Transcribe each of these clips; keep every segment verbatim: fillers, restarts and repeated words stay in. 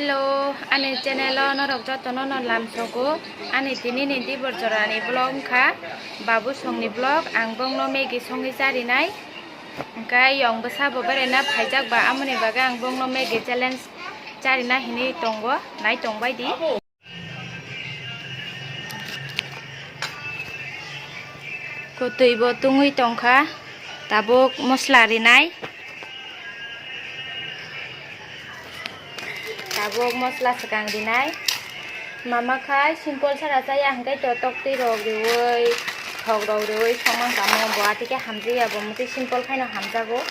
Hello, ani channel o norok jotono no lamsogo. Ani tini ni dibor jora ni vlog wngkha Babu Song ni vlog. Ang bongno Maggie songwi charinai. Hwnkhe yong bwsa bo beraina phaijak ba, amoni bagwi ang bongno Maggie challenge charina hinwi tongo, nai tongbai di. Kwtwi bo tungwi tongkha, tabuk mosla rinai, tabuk mosla swkang rinai. Mama khai simple sara chaya, hwnkhe to toktwi rok riwi, thok rok riwi songmang tamo, bo atike hamjaya, bo mwtwi simple khaino hamjago.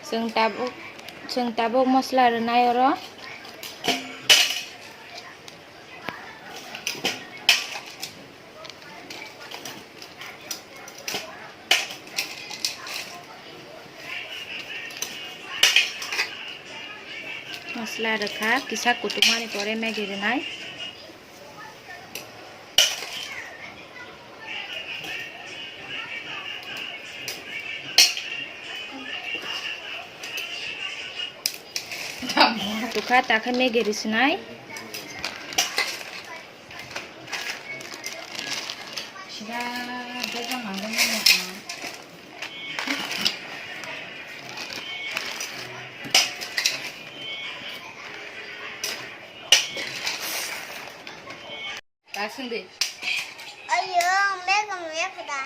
Chwng tabuk, chwng tabuk mosla rwnai oro. Mosla rwkha, kisa kutukmani pore Maggie rwnai. Tukha takhe Maggie rwsinai. Sida bejang nangkukmani. Aswng de. Ayo, mega muya kada.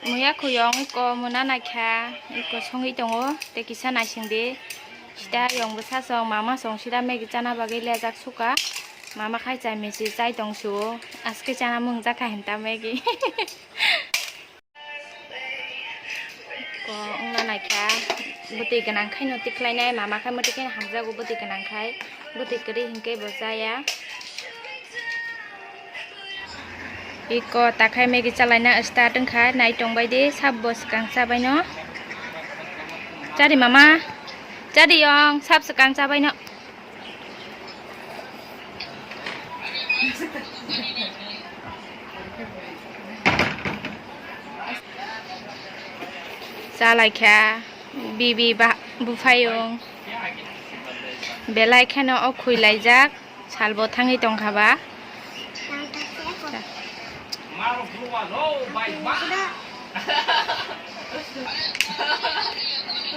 Muya khuyong iko muna naikha, iko songwi tongo, tei kisa naising de. Sida yong bwsa song, mama song sida Maggie chana bagwi lejak suka. Mama khai chai misi chai tong su, aske chana mung jakha hinta Maggie. Ko wngna naikha, bwtwi gwnang khaino tikhlainai, mama khai mwtwi khe hamjago, bwtwi gwnang khai, bwtwi kwrwi hinkhe bo chaya. Iko takhai Maggie chalaina start wngkha, nai tongbai di, sabo swkang chabaino. Chadi mama, chadi yong, sab swkang chabaino. Chalaikha bibi ba-, buphayung belai kheno o khwilaijak, salbo thangwi tongkha ba.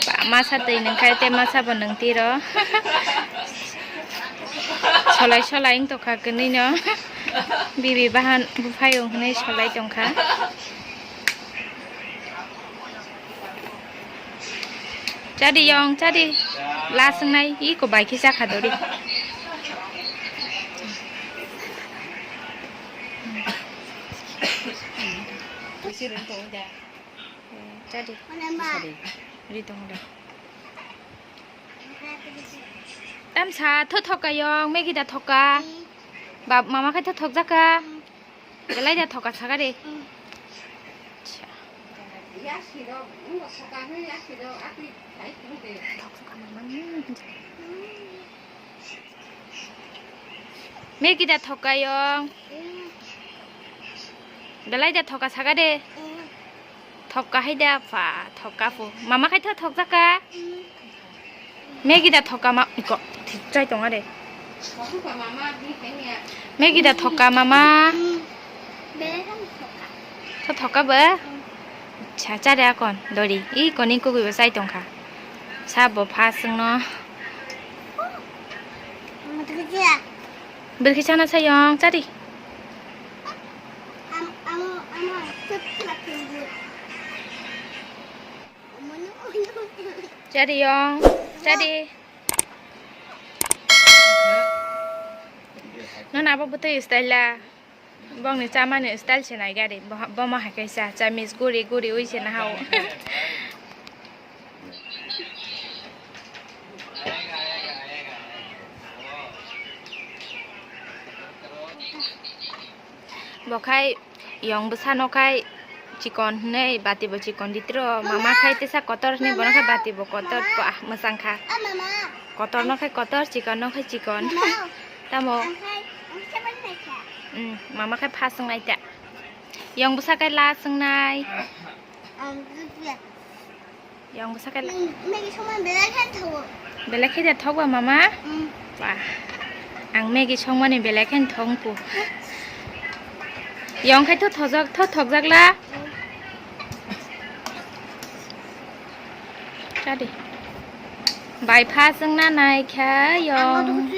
Ba, masa twi nungkhai tei masa bo nung tiro. Solai solai wng tongkha kwnwi no. Bibi bahan buphayung hwnwi solai tongkha. Chadi yong, chadi. Last wngnai, iko bai khe chakha dori. Chadi. Ri tong da. Tamsa, tho thoka yong, Maggie da thoka. Bab, mama khai tho thok jaka. Belai da thoka saka de. Acha. Maggie da thoka yong. Belai da thoka saka de. Thoka hai da pha, thoka phu. Mama khai tho thok jaka. Maggie da thoka ma, iko, thik chai tonga de. Maggie da thoka mama. Tho thoka ba? Cha, cha de akon, dori. I koni kugui bo chai tongkha. Sabo pha sungno. Birkhi chana sayong, chadi. Chadi yong, chadi. Nono abo bwtwi style la. Bongni chamani style se nai gari. Bo-, bomo hai kaisa. Chamis guri guri ui se nahao. Bo khai yong bwsano khai Chikon hwnwi bati bo chikon ditiro. Mama khai tesa kotor hwnwi bono khai bati bo kotor. Ba, mwchang kha. Kotor no khai kotor, chikon no khai chikon. Tamo? Ang khai, ang khai bai khai kha. Mm, mama khai pha swngnai ta. Yong bwsa khai la swngnai. Ang bwsa khai la. Maggie songmani belai khe thokgo. Belai khe de thokba mama? Mm. Ba. Ang Maggie songmani belai khe thok pu. Yong khai tho thokjak, tho thokjak la. Chadi. Bai pha sungna nai kha yong.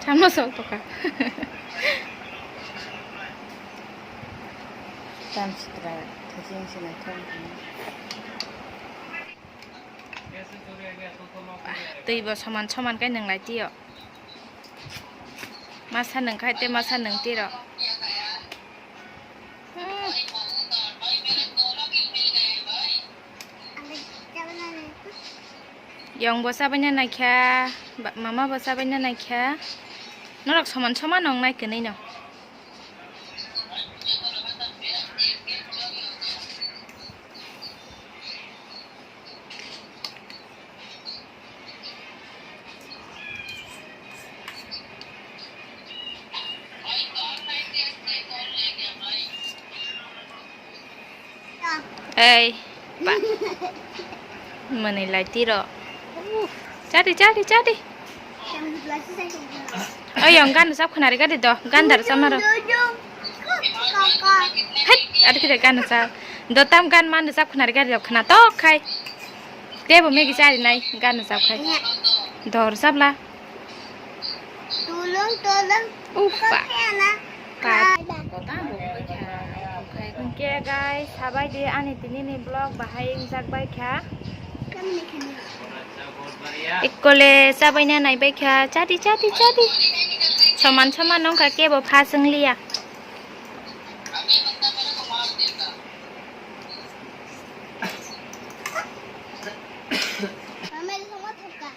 Tamo sok toka. Tam sitra thajing sinai thong. Twi bo soman soman khe nwnglai tio. Masa nwng khai tei masa nwng tiro. Yong bo chabaina naikha, mama bo chabaina naikha. Norok soman soman nong nai kwnwi no. Ei, ba. Mani lai tiro. Chadi, chadi, chadi. Oi, yong gan rwchap khwnari gadi do. Gan da rwchap maro. Hei, adi khe gan rwchap. Do tam gan man rwchap khwnari gadi do khwna tok khai. Tebo Maggie chari nai gan rwchap khai. Do rwchap la. Tulung, tulung. Upa. Kok khe na. Pa. Kok ang bo khai kha. Hwnkhe guys, sabai di ani tini ni vlog bahai wngjak bai kha. Kamini khani. Ikkole chabaina nai bai kha. Chadi, chadi, chadi. Soman soman nong kha, kebo pha sung liya. Mama, ini semua terka.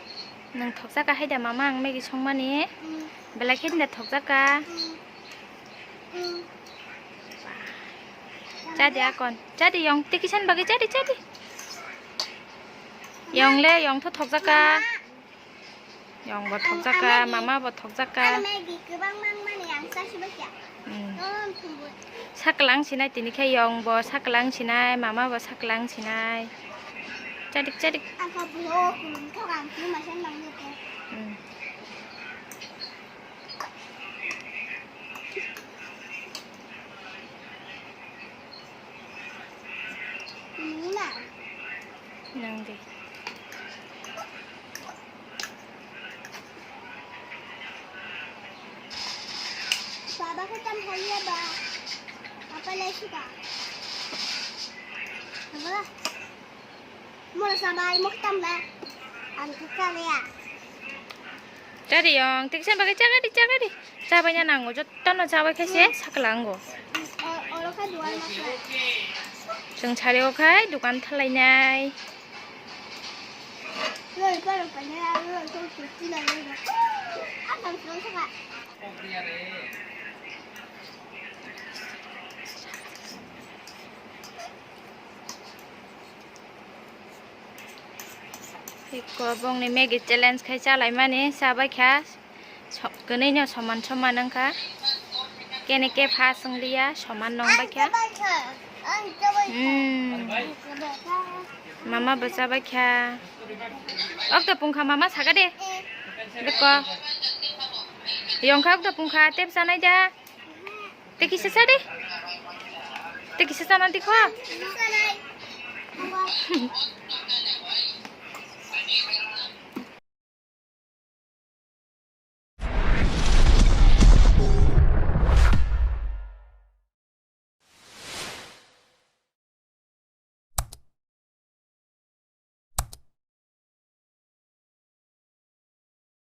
Nwng thokjak kha hai da mama ang Maggie songmani? Mm. Belai khe da thokjak kha. Mm. Mm. Chadi akon. Chadi yong tei kisan bagwi chadi, chadi. Yong le, yong tho thokjak kha. Mama. Yong bo thokjak kha, mama bo thokjak kha. Ang Maggie kwbang mang mani ang chasi bakya. Mm. Saklang sinai tini khe yong bo saklang sinai, mama bo saklang sinai. Chadik chadik. Ang kha buo kulum thok ang tini masa nang ni te. Mm. Nang di. Baba khe tam haiya ba. Apa lai suka. Baba. Mora sabai mok tam ba. Ang khe kaliya. Chadi yong, tiksa bagwi chagadi chagadi. Chabaina nango, jottono chabai khaise saklango. Chwng sari o khai dukan thalainai. Eko bongni Maggie challenge khai chalaimani chabai kha. Kwnwi no soman soman wngkha. Kene khe pha swngliya, soman nong bai kha. Hmm. Mama bo chabai kha. Okta pungkha mama saka de. Beko. Yongkha okta pungkha tep sanai da. Tei kisa sa de. Tei kisa sana dikho.